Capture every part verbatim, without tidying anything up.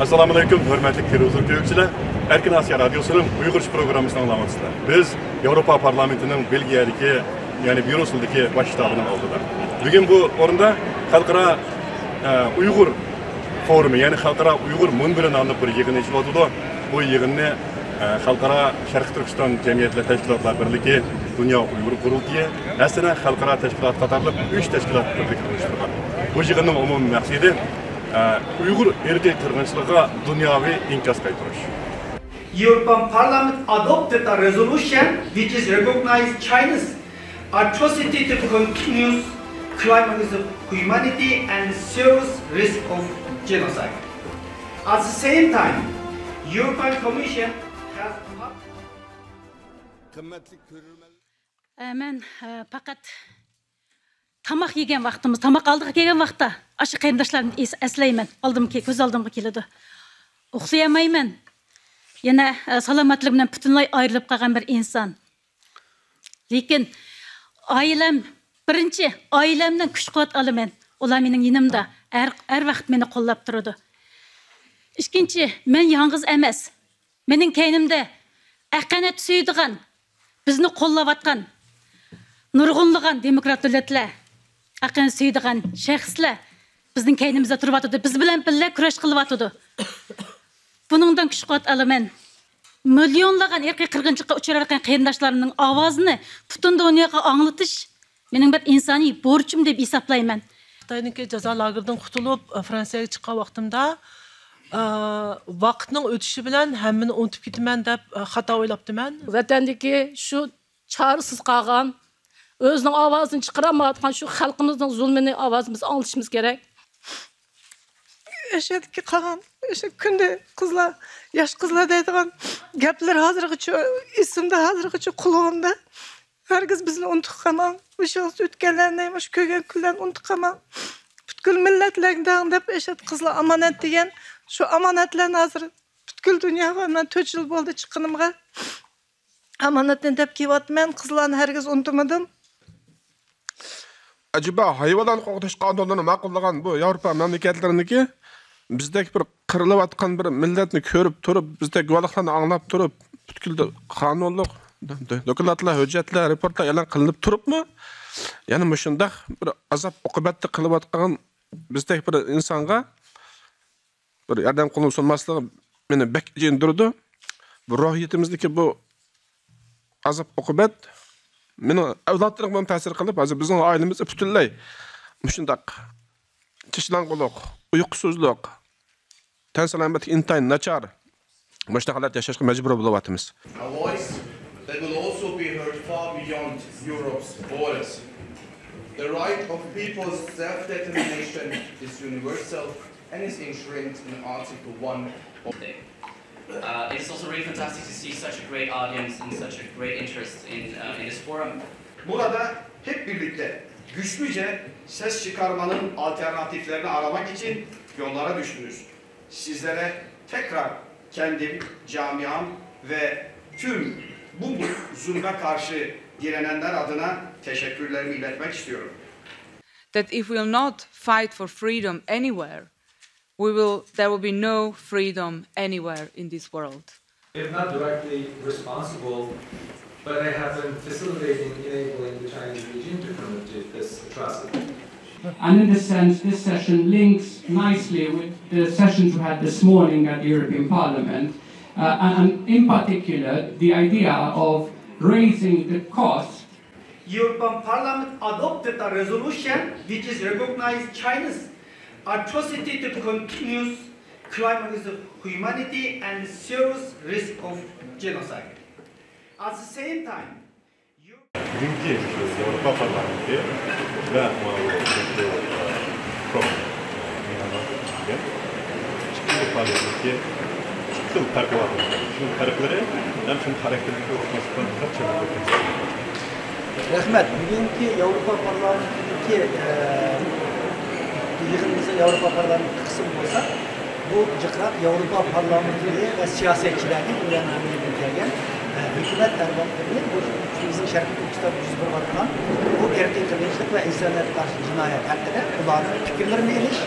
ئەسسالامۇئەلەيكۇم، ھۆرمەتلىك تېلېۋىزور كۆرگۈچىلەر. ئەركىن ئاسىيا رادىيوسىنىڭ ئۇيغۇرچە پروگراممىسىنى ئاڭلاۋاتىسىلەر. بىز ياۋروپا پارلامېنتىنىڭ بېلگىيەدىكى، يەنى بيۇروسىدىكى باش شتابىنىڭ ئالدىدا. بۈگۈن بۇ ئورۇندا خەلقئارا، ئە، ئۇيغۇر فورۇمى، يەنى خەلقئارا ئۇيغۇر مۇنبىرى ناملىق بىر يىغىن ئېچىلىۋاتىدۇ. بۇ يىغىننى، ئە، خەلقئارا شەرقىي تۈركىستان جەمئىيەتلەر تەشكىلاتلار بىرلىكى، دۇنيا ئۇيغۇر قۇرۇلتىيى، ھەسەنە خەلقئارا تەشكىلاتى قاتارلىق ئۈچ تەشكىلات بىرلىكتە ئۇيۇشتۇرغان. بۇ يىغىننىڭ ئومۇمىي مەقسىتى، ئە، ئۇيغۇر ئىرقىي قىرغىنچىلىقىغا دۇنياۋى ئىنكاس قايتۇرۇش. European Parliament adopted a resolution which is recognized China's atrocity to continuous crime against humanity and serious risk of genocide. At the same time, European Commission has قىممەتلىك كۆرۈرمەن. ئە، مەن، ئە، پەقەت تاماق يېگەن ۋاقتىمىز، تاماق ئالدىغا كەلگەن ۋاقىتتا ئاشۇ قېرىنداشلارنى ئەس-، ئەسلەيمەن. ئالدىمغا كەل-، كۆز ئالدىمغا كېلىدۇ. ئۇخلىيالمايمەن. يەنە، ئە، سالامەتلىكىمدىن پۈتۈنلەي ئايرىلىپ قالغان بىر ئىنسان. لېكىن ئائىلەم، بىرىنچى ئائىلەمدىن كۈچ-قۇۋۋەت ئالىمەن. ئۇلار مېنىڭ يېنىمدا، ھەر، ھەر ۋاقىت مېنى قوللاپ تۇرىدۇ. ئىككىنچى، مەن يالغۇز ئەمەس. مېنىڭ كەينىمدە ھەققانىيەتنى سۆيىدىغان، بىزنى قوللاۋاتقان نۇرغۇنلىغان دېموكرات دۆلەتلەر، ھەققانىيەتنى سۆيىدىغان شەخسلەر بىزنىڭ كەينىمىزدە تۇرۇۋاتىدۇ، بىز بىلەن بىللە كۈرەش قىلىۋاتىدۇ. بۇنىڭدىن كۈچ-قۇۋۋەت ئالىمەن. مىليونلىغان ئىرقىي قىرغىنچىلىققا ئۇچراۋاتقان قېرىنداشلارنىڭ ئاۋازىنى پۈتۈن دۇنياغا ئاڭلىتىش مېنىڭ بىر ئىنسانىي بورچۇم دەپ ھېسابلايمەن. خىتاينىڭكى جازا لاگېرىدىن قۇتۇلۇپ، فرانسىيەگە چىققان ۋاقتىمدا، ئە، ۋاقىتنىڭ ئۆتۈشى بىلەن ھەممىنى ئۇنتۇپ كېتىمەن دەپ، ئە، خاتا ئويلاپتىمەن. ۋەتەندىكى شۇ چارىسىز قالغان، ئۆزىنىڭ ئاۋازىنى چىقىرالمايۋاتقان شۇ خەلقىمىزنىڭ زۇلمىنى ئاۋازىمىزنى ئاڭلىتىشىمىز كېرەك. ئەشەدىكى قالغان، ئەشە كۈندە قىزلار، ياش قىزلار دەيدىغان گەپلىرى ھازىرغىچە ئېسىمدە، ھازىرغىچە قۇلىقىمدا. ھەرگىز بىزنى ئۇنتۇپ قالماڭ. مۇشۇ ئۆتكەنلەرنى، مۇشۇ كۆرگەن كۈنلەرنى ئۇنتۇپ قالماڭ. پۈتكۈل مىللەتلەرگە دەڭ دەپ ئەشەد قىزلار ئامانەت دېگەن. شۇ ئامانەتلەرنى ھازىر پۈتكۈل دۇنياغا، مەن تۆت يىل بولدى چىققىنىمغا. ئامانەتنى دەپ كېلىۋاتىمەن، قىزلارنى ھەرگىز ئۇنتۇمىدىم. ئەجەبا، ھايۋانلارنى قوغداش قانۇنلىرىنى ماقۇللىغان بۇ ياۋروپا مەملىكەتلىرىنىڭكى بىزدەك بىر قىرىلىۋاتقان بىر مىللەتنى كۆرۈپ تۇرۇپ، بىزدەك گۇۋاھلىقلارنى ئاڭلاپ تۇرۇپ، پۈتكۈل قانۇنلۇق دوكلاتلار، ھۆججەتلەر، رېپورتلار ئېلان قىلىنىپ تۇرۇپمۇ، يەنە مۇشۇنداق بىر ئازاب ئوقۇبەتنى قىلىۋاتقان بىزدەك بىر ئىنسانغا بىر ياردەم قولىنى سۇنماسلىقى مېنى بەك ئېچىندۇرىدۇ. بۇ روھىيىتىمىزدىكى بۇ ئازاب ئوقۇبەت مېنىڭ ئەۋلادلىرىمغا تەسىر قىلىپ، ھازىر بىزنىڭ ئائىلىمىزدە پۈتۈنلەي مۇشۇنداق تىنچلاڭغۇلۇق، ئۇيقۇسىزلىق، تەن سالامەتلىكى ئىنتايىن ناچار، مۇشۇنداق ھالەتتە ياشاشقا مەجبۇر بولۇۋاتىمىز. A voice that will also be heard far beyond Europe's borders. The right of people's self-determination is universal and is enshrined in Article one of the Uh, it is also really fantastic to see such a great audience and such a great interest in, uh, in this forum. Burada hep birlikte güçlüce ses çıkarmanın alternatiflerini aramak için yollara düştünüz. Sizlere tekrar kendim, camiam ve tüm bu zulme karşı direnenler adına teşekkürlerimi iletmek istiyorum. That if we will not fight for freedom anywhere, we will, there will be no freedom anywhere in this world. They're not directly responsible, but they have been facilitating, enabling the Chinese regime to commit this atrocity. And in this sense, this session links nicely with the sessions we had this morning at the European Parliament, uh, and, and in particular, the idea of raising the cost. European Parliament adopted a resolution which is recognized China's atrocity to continuous crime against humanity and serious risk of genocide. At the same time, بۈگۈنكى شۇ ياۋروپا پارلامېنتى ۋە ماۋۇ، ئىككى پارلامېنتتىكى ئىككى خىل پەرقى بار. شۇنىڭ پەرقلىرى ھەم شۇنىڭ خاراكتېرىدىكى ئوخشىماسلىقلارنى بىر چىڭ كۆرسەتسەك. رەھمەت. بۈگۈنكى ياۋروپا پارلامېنتىدىكى، ئە، يىغىنىمىزنىڭ ياۋروپا پارلامېنتى قىسمى بولسا، بۇ جىقراق ياۋروپا پارلامېنتىنى ۋە سىياسەتچىلەرنى، ئۇلارنىڭ ئەمەلىيەتتە كەلگەن، ئە، ھۆكۈمەت ئەربابلىرىنى، بۇ بىزنىڭ شەرقىي تۈركىستاندا يۈز بېرىۋاتقان بۇ ئىرقىي قىرغىنچىلىق ۋە ئىنسانىيەتكە قارشى جىنايەت ھەققىدە ئۇلارنىڭ پىكىرلىرىنى ئېلىش،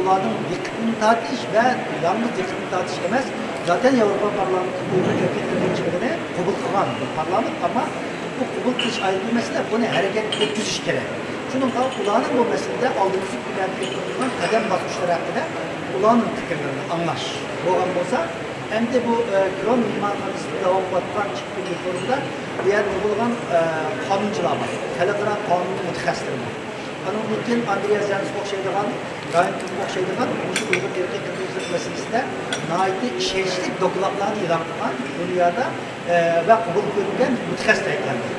ئۇلارنىڭ دىققىتىنى تارتىش ۋە يالغۇز دىققىتىنى تارتىش ئەمەس، زاتەن ياۋروپا پارلامېنتى ئۇيغۇر ئەركىن قىرغىنچىلىقىنى قوبۇل قىلغان بىر پارلامېنت، ئەمما بۇ قوبۇل قىلىش ئايرى بىر مەسىلە، بۇنى ھەرىكەتكە ئۆتكۈزۈش كېرەك. شۇنىڭغا ئۇلارنىڭ بۇ مەسىلىدە ئالدىمىزدىكى كۈنلەردە ئۆتكۈزۈلگەن قەدەم باسقۇچلىرى ھەققىدە ئۇلارنىڭ پىكىرلىرىنى ئاڭلاش بولغان بولسا، ئەمدى بۇ، ئە، كرون مېھمانخانىسىدا داۋام قىلىۋاتقان ئىككى كۈنلۈك فورۇمدا بۇ يەردە نۇرغۇنلىغان، ئە، قانۇنچىلار بار، خەلقئارا قانۇن مۇتەخەسسىسلىرى بار. ئانىڭدىن كېيىن ئاندرېياس يانسقا ئوخشايدىغان، رايان تۇنغا ئوخشايدىغان مۇشۇ ئۇيغۇر ئىرقىي قىرغىنچىلىق مەسىلىسىدە ناھايىتى ئىشەنچلىك دوكلاتلارنى ئېلان قىلغان دۇنيادا، ئە، ۋە قوبۇل كۆرۈلگەن مۇتەخەسسىس ھەيكەللىرى.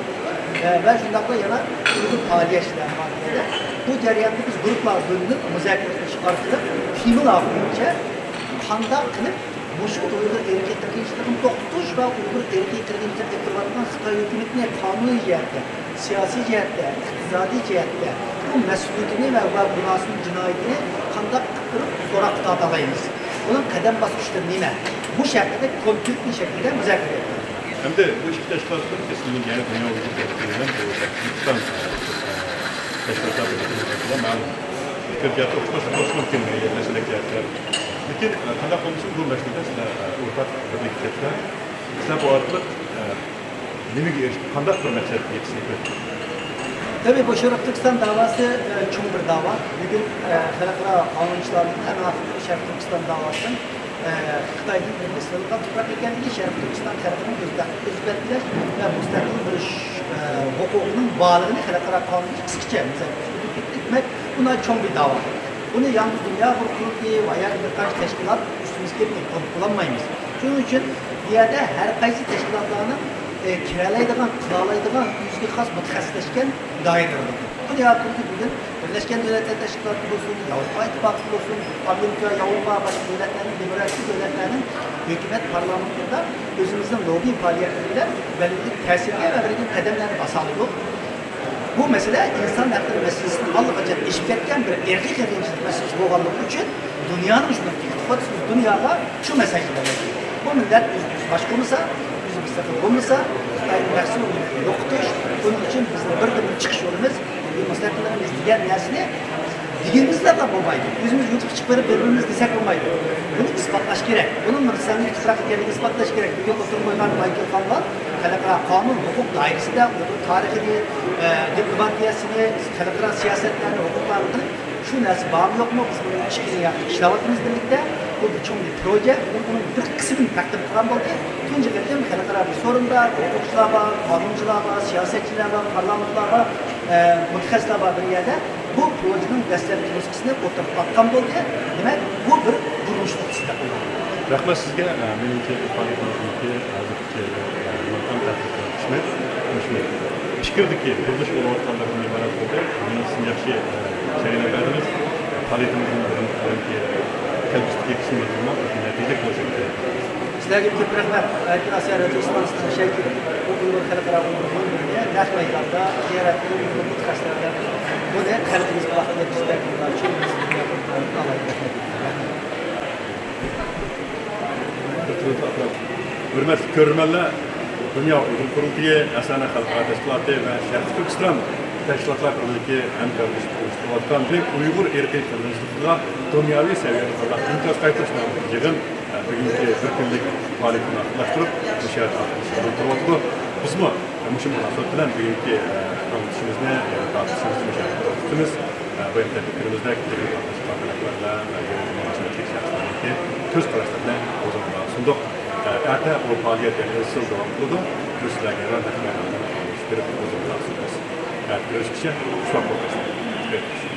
ئە، ۋە شۇنداقلا يەنە ئۇيغۇر پائالىيەتچىلەر بار. بۇ جەرياندا بىز گۇرۇپپىلارغا بۆلۈنۈپ مۇزاكىرە قىلىش ئارقىلىق تېمىلار بويىچە قانداق قىلىپ مۇشۇ ئۇيغۇر ئىرقىي قىرغىنچىلىقىنى توختىتىش ۋە ئۇيغۇر ئىرقىي قىرغىنچىلىقى قىلىۋاتقان خىتاي ھۆكۈمىتىنى قانۇنىي جەھەتتە، سىياسىي جەھەتتە، ئىقتىسادىي جەھەتتە بۇ مەسئۇلىيىتىنى ۋە، ۋە بۇناسىنىڭ جىنايىتىنى قانداق قىلىپ سوراققا تارتالايمىز؟ بۇنىڭ قەدەم باسقۇچلىرى نېمە؟ مۇشۇ ھەققىدە كونكرېتنىي شەكىلدە مۇزاكىرە قىلىمىز. ھەمدە بۇ ئىككى تەشكىلاتتىن ئەسلىدىن يەنە دۇنيا بويىچە تەشكىللەنگەن بۇ تەشكىلاتلار، تەشكىلاتلار بىلەن مەلۇم پىكىر جەھەتتە ئوخشاش بولۇشى مۇمكىن، مەسىلە جەھەتتە. لېكىن، قانداق بولمىسۇن، بۇ مەسىلىدە سىلەر ئورتاق بىرلىككە كەلسىلەر، سىلەر بۇ ئارقىلىق نېمىگە ئېرىشىپ، قانداق بىر مەقسەتكە يېتىشنى كۆزلىدى؟ تەبىئىي، بۇ شەرقىي تۈركىستان داۋاسى، ئە، چوڭ بىر داۋا. بۈگۈن، ئە، خەلقئارا قانۇنچىلارنىڭ ئەڭ ئاخىرقى شەرقىي تۈركىستان داۋاسىنىڭ، ئە، خىتايدىن بىر بېسىلىنغان تۇپراق ئىكەنلىكى، شەرقىي تۈركىستان خەلقىنىڭ ئۆزىنى، ئۆزى بەلگىلەش ۋە مۇستەقىل بولۇش، ئە، ھوقۇقىنىڭ بارلىقىنى خەلقئارا قانۇنچى قىسقىچە مۇزاكىرە قىلىپ ئۆتمەك، بۇ ناھايىتى چوڭ بىر داۋا. بۇنى يالغۇز دۇنيا قۇرۇلتىيى ۋە يا بىر قانچە تەشكىلات ئۈستىمىزگە كېلىپ قىلىپ بولالمايمىز. شۇنىڭ ئۈچۈن بۇ يەردە ھەر قايسى تەشكىلاتلارنىڭ، ئە، كىرەلەيدىغان، قىلالايدىغان ئۆزىگە خاس مۇتەخەسسىسلەشكەن دائىرىلىرى بار. بۇنى ياقىدىكى بۈگۈن بىرلەشكەن دۆلەتلەر تەشكىلاتى بولسۇن، ياۋروپا ئىتتىپاقى بولسۇن، ئامېرىكا، ياۋروپا، باشقا دۆلەتلەرنىڭ، دېموكراتىك دۆلەتلەرنىڭ ھۆكۈمەت پارلامېنتلىرىدا ئۆزىمىزنىڭ لوببى پائالىيەتلىرى بىلەن بەلگىلىك تەسىرگە ۋە بەلگىلىك قەدەملەرنى باسالىدۇق. بۇ مەسىلە ئىنسان ھەقلىرى مەسىلىسىدىن ئاللىقاچان ئېشىپ كەتكەن بىر ئىرقىي قىرغىنچىلىق مەسىلىسى بولغانلىقى ئۈچۈن دۇنيانىڭ شۇنداق دىققىتى، دۇنياغا شۇ مەسىلىنى بەرمەكچى. بۇ مىللەت ئۆزىنى ئۆزى باشقۇرمىسا، ئۆزى مۇستەقىل بولمىسا، خىتاينىڭ مەخسۇس يوقىتىش. بۇنىڭ ئۈچۈن بىزنىڭ بىردىنبىر چىقىش يولىمىز مىللىي مۇستەقىللىقىمىز دېگەن نەرسىنى دېگىنىمىز بىلەنلا بولمايدۇ. ئۆزىمىز يۇتۇپ چىقىپ بېرىپ بىر-بىرىمىزنى دېسەك بولمايدۇ. بۇنى ئىسپاتلاش كېرەك. بۇنىڭ بىر سەنئىي تۇپراق ئىكەنلىكىنى ئىسپاتلاش كېرەك. بۈگۈن ئوتتۇرىغا قويغان مايكل كانۋال خەلقئارا قانۇن، ھوقۇق دائىرىسىدە ئۇيغۇر تارىخىنى، ئە، دىپلوماتىيەسىنى، خەلقئارا سىياسەتلەرنى، ھوقۇقلارنى قىلىپ، شۇ نەرسە بارمۇ يوقمۇ، بىز بۇنى ئىككى يىل ياقى ئىشلەۋاتىمىز بىرلىكتە. بۇ بىر چوڭ بىر پروژە. بۇ ئۇنىڭ بىر قىسمىنى تەقدىم قىلغان بولدى. تۇنجى قېتىم خەلقئارا بىر فورۇمدا ھوقۇقچىلار بار، قانۇنچىلار بار، سىياسەتچىلەر بار، پارلامېنتلار بار، ئە، مۇتەخەسسىسلەر بار بىر يەردە. بۇ پروژىنىڭ دەسلەپكى نۇسخىسىنى ئوتتۇرىغا ئاتقان بولدى. دېمەك، بۇ بىر بۇرۇلۇش نۇقتىسى دەپ ئويلايمەن. رەھمەت سىزگە، ئە، مېنىڭچە پائالىيىتىڭىزنىڭكى ھازىرقى، ئە، نۇرغۇن تەتقىقلىرىڭىزنى مۇشۇ پىكىردىكى بۇرۇلۇش بولۇۋاتقانلىرىدىن ئىبارەت بولدى. مېنىڭ سىزنى ياخشى، ئە، جەريان بەردىڭىز. پائالىيىتىمىزنىڭ بۇرۇن، بۇرۇنقى كەلگۈسىدىكى قىسىملىرىنىڭ نەتىجىلىك بولۇشىنى تىلەيمەن. سىلەرگە كۆپ رەھمەت. ئەركىن ئاسىيا رادىيو ئىستانسىسىنىڭ شەكلى بۇ ئۇيغۇر خەلقئارا ئۇيغۇر مۇنبىرىنى نەق مەيداندا زىيارەت قىلىپ، ئۇيغۇر مۇتەخەسسىسلەر بىلەن بۇنى خەلقىمىزگە ئالاقىدار بىز بەرگەن ئۈچۈن بىز دۇنيا قۇرۇلتىيىنى ئالاھىدە رەھمەت ئېيتىمەن. ھۆرمەتلىك كۆرۈرمەنلەر، دۇنيا ئۇيغۇر قۇرۇلتىيى، ئەسەنە خەلقئارا تەشكىلاتى ۋە شەرقىي تۈركىستان تەشكىلاتلار قۇرۇلتىيى ھەمكارلىشىپ ئۇيۇشتۇرۇۋاتقان بۈيۈك ئۇيغۇر ئىرقىي قىرغىنچىلىقىغا دۇنياۋى سەۋىيەدە قانداق ئىنكاس قايتۇرۇش ناملىق يىغىن، بۈگۈنكى بىر كۈنلۈك پائالىيىتىنى ئاخىرلاشتۇرۇپ، مۇشۇ يەردە ئاخىرلىشىپ تۇرۇۋاتىدۇ. بىزمۇ مۇشۇ مۇناسىۋەت بىلەن بۈگۈنكى ئاڭلىتىشىمىزنى، تارقىتىشىمىزنى مۇشۇ يەردە توختىتىمىز. بۇ يەردە پىكرىمىزدە كېلىپ قاتناشقان تەرەپلەر بىلەن مۇناسىۋەتلىك شەخسلەرنىڭكى كۆز قاراشلىرىنى ھۇزۇرۇڭلارغا سۇندۇق. ئەتە بۇ پائالىيەت يەنە ئىزچىل داۋام قىلىدۇ. بىز سىلەرگە يەنە نەق مەيداندىن ئاڭلىتىش بېرىپ ھۇزۇرۇڭلارغا سۇنىمىز. ئەتە كۆرۈشكىچە خۇشۋاق بولۇڭلار.